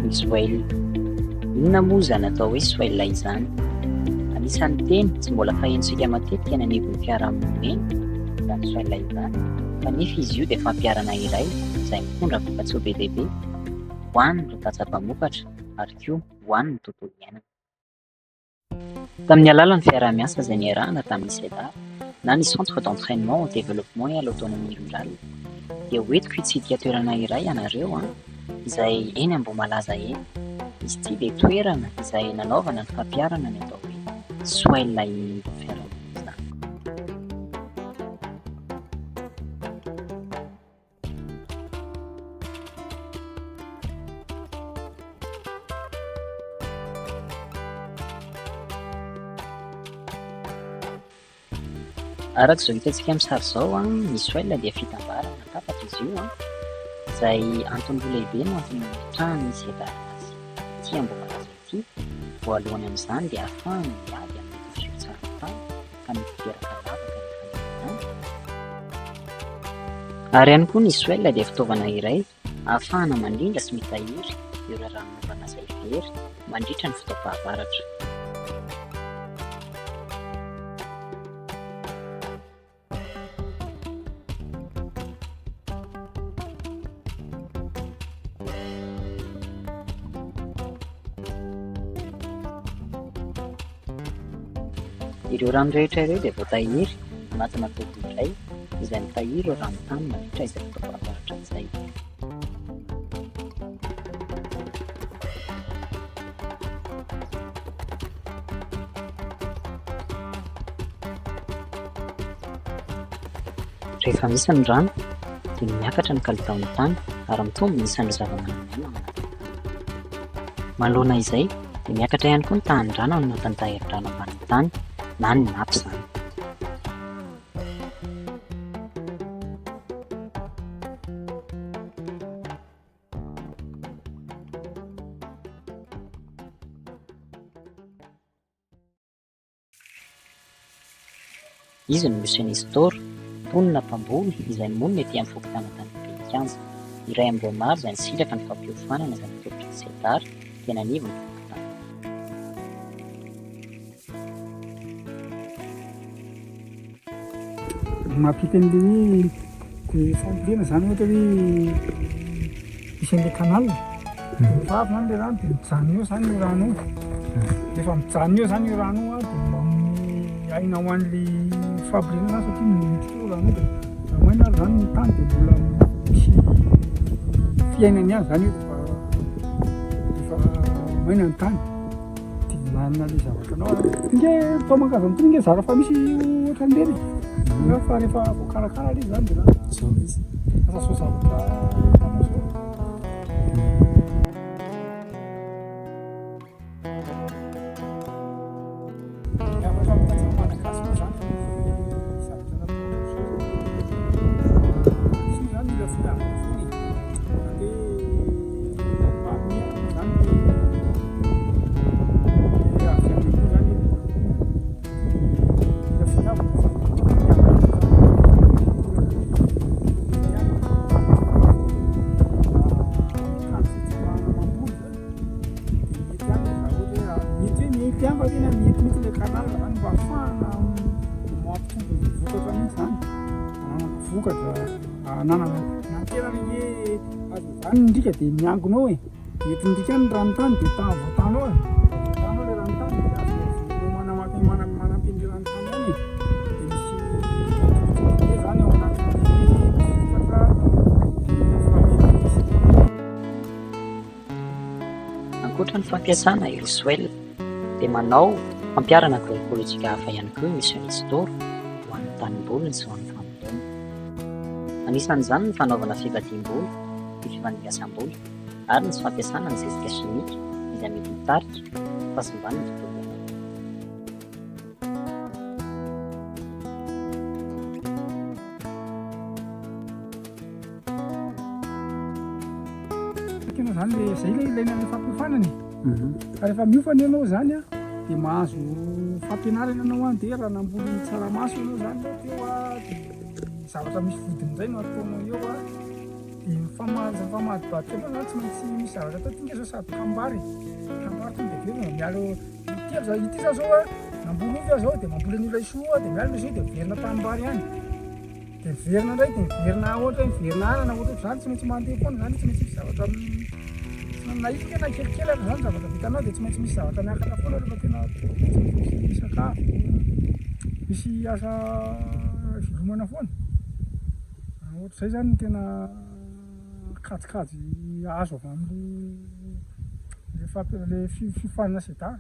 Ny soil. Inona moa izany atao hoe soil izany? Anisan'ny teny tsy mbola fahenontsika matetika eny anivon'ny fiarahamonina eny izany soil izany, kanefa izy io dia fampiharana iray izay mitondra vokatsoa be dia be ho an'ireo tantsaha mpamokatra ary koa ho an'ny tontolo iainana. Tamin'ny alalan'ny fiaraha-miasa izay niarahana tamin'ny CEDAR na ny Centre d'Entrainement au Développement et à l'Autonomie Rurale dia hoentiko hitsidika toerana iray ianareo izay eny Ambohimalaza eny. Izy ity dia toerana izay nanaovana ny fampiharana ny atao hoe Soil eny anivon'ny fiarahamonina. Araka izao hitantsika amin'ny sary izao, ny soil dia fitambarana tapaka izy io, izay antony roa lehibe no antony nametrahana izy azy ity Ambohimalaza ity. Voalohany amin'izany dia ahafahana miady amin'ny mety ho fihotsahan'ny tany ka mety hiteraka lavaka ny fandehanana. Ary ihany koa ny soil dia fitaovana iray ahafahana mandrindra sy mitahiry ireo ranonorana izay very mandritra ny fotoam-pahavaratra. Ireo rano rehetra ireo dia voatahiry anatina dobo iray izay mitahiry ireo ranontany mandritra izay fotoam-pahavaratra izay. Rehefa misy ny rano dia miakatra ny kalitaon'ny tany ary mitombo ny isan'ireo zavamananaina ao anatin'ny tany. Manoloana izay dia miakatra ihany koa ny tahan'ny rano ao anatin'ny tahirin-drano ambanin'ny tany na ny nappe izany. Izy no Monsieur Nestor, mponina mpamboly izay monina ety amin'ny fokontany Antanimbe Ikianja. Iray amin'ireo maro izay nisitraka ny fampiofanana izay natolotry ny CEDAR teny anivon'ny fokontany. Mampita an'ilay hoe le fambolena zany ohatra hoe misy an'ilay canal, rehefa avy zany le rano dia mijanona eo zany io rano io, rehefa mijanona eo zany io rano io an dia manome aina ho an'le fambolena zany satria miditra eo rano io dia raha maina ary zany ny tany dia mbola misy fiainany ihany zany eo rehefa maina ny tany. Dia manana le zavatra anao ary. Nge tao mangazo amin'ity nge zara fa misy ohatran'ireny e. Fa rehefa voakarakara le izy zany dia lasa lasa sao zavatra hitanao zao. Miavaka amin'ny tantsaha malagasy moa zany ny zavatra nataonao zao zany. Izy io zany mila fitiavana foana e. Dia manome zany vokatra ananana na tena anie azo zany ny riaka dia miangona ao e Entin'ny riaka any ny ranontany dia ta voatany ao e. Voatany ao ilay ranontany dia azo azo manampy manampy an'ilay ranontany ihany e. Dia misy be zany ao anatin'ny vokatra efa mety misy. Ankoatra ny fampiasana ireo soil dia manao fampiharana agroekolojika hafa ihany koa ny Mission Isotoro ho an'ny tanimboliny sy ho an'ny fambolena. Anisan'izany ny fanaovana fivadiam-boly, ny fifandimbiasam-boly ary ny tsy fampiasana ny zezika simika izay mety hitarika fahasimban'ny tontolo iainana. Tena zany le zay le ilaina le fampiofanana e. Fa rehefa miofana ianao zany a de mahazo fampianarana ianao an de raha namboly tsaramaso ianao zany teo a de zavatra misy vodiny indray no ataonao eo a. Dia mifamaly mifamadibadika eo foana zany, tsy maintsy misy zavatra atao. Ity nge zao sady tanimbary e, tanimbary tonga dia velona, miala eo, ity aho zao, ity za zao a, namboly ovy aho zao dia mamboly an'io laisoa io aho dia miala laisoa dia miverina tanimbary ihany. Dia miverina indray dia miverina ohatra hoe miverina anana ohatra ohatr'izany, tsy maintsy mandeha foana zany, tsy maintsy misy zavatra na iny na kelikely ary zany zavatra vitanao dia tsy maintsy misy zavatra miakatra foana rehefa tena tsy maintsy misy sakafo, misy asa ivelomana foana. Ohatr'izay zany no tena kajikajy azo avy amin'le le fiofanana SEDAR.